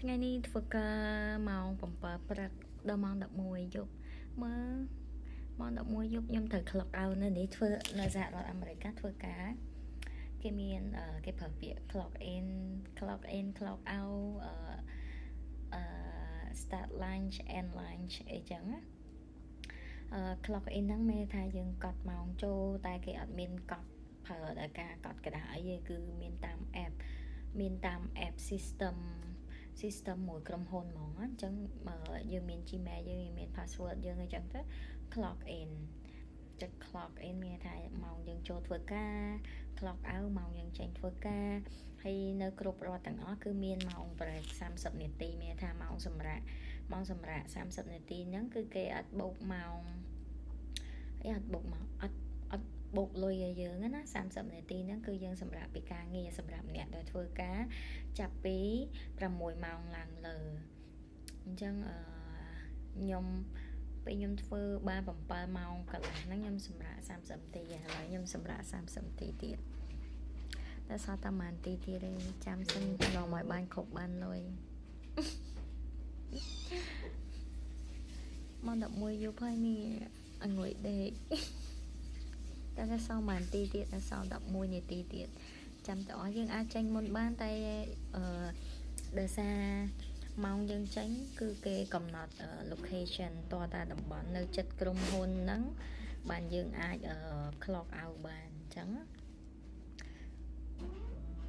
ថ្ងៃនេះធ្វើការម៉ោង7ព្រឹកដល់ម៉ោង11យប់មើលម៉ោង11យប់ខ្ញុំត្រូវ clock out នៅនេះធ្វើនៅសហរដ្ឋអាមេរិកធ្វើការគេមានគេប្រើពាក្យ clock in clock in clock out អឺអឺ start lunch, end lunch អីចឹងណាអឺ clock in ហ្នឹងមានថាយើងកត់ម៉ោងចូលតែគេអត់មានកត់ប្រើដោយការកត់ក្រដាសអីទេគឺមានតាម app មានតាម app system មួយក្រុមហ៊ុនហ្មងអញ្ចឹងយើងមាន Gmail យើងមាន password យើងអញ្ចឹងទៅ clock in ចុច clock in មានថាម៉ោងយើងចូលធ្វើការ clock out ម៉ោងយើងចេញធ្វើការហើយនៅគ្រប់រដ្ឋទាំងអស់គឺមានម៉ោង break 30នាទីមានថាម៉ោងសម្រាប់ម៉ោងសម្រាប់30នាទីហ្នឹងគឺគេអត់បូកម៉ោងអីអត់បូកម៉ោងអត់អត់បូកលុយឲ្យយើងណា30នាទីហ្នឹងគឺយើងសម្រាប់ពីការងារសម្រាប់អ្នកដែលធ្វើការចាប់ពី6ម៉ោងឡើងលើអញ្ចឹងអឺខ្ញុំពេលខ្ញុំធ្វើបាន7ម៉ោងកន្លះហ្នឹងខ្ញុំសម្រាប់30នាទីឥឡូវខ្ញុំសម្រាប់30នាទីទៀតតែសល់តែប្រហែលនាទីទៀតទេចាំសិនដល់មកបានគ្រប់បានលុយម៉ោង11យប់ហើយនេះអង្គុយដេកតែតែសល់ប្រហែលនាទីទៀតតែសល់11នាទីទៀតចាំតើអស់យើងអាចចេញមុនបានតែអឺដោយសារម៉ោងយើងចេញគឺគេកំណត់ location តតាតំបន់នៅចិត្តក្រុមហ៊ុនហ្នឹងបានយើងអាច clock out បានអញ្ចឹង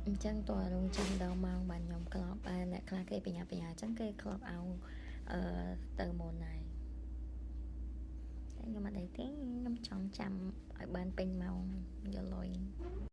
អញ្ចឹងតើរងចាំដល់ម៉ោងបានខ្ញុំ clock បានអ្នកខ្លះគេបញ្ញាបញ្ញាអញ្ចឹងគេ clock out អឺទៅមុនហើយតែខ្ញុំអត់អីទេខ្ញុំចង់ចាំឲ្យបានពេញម៉ោងយកលុយ។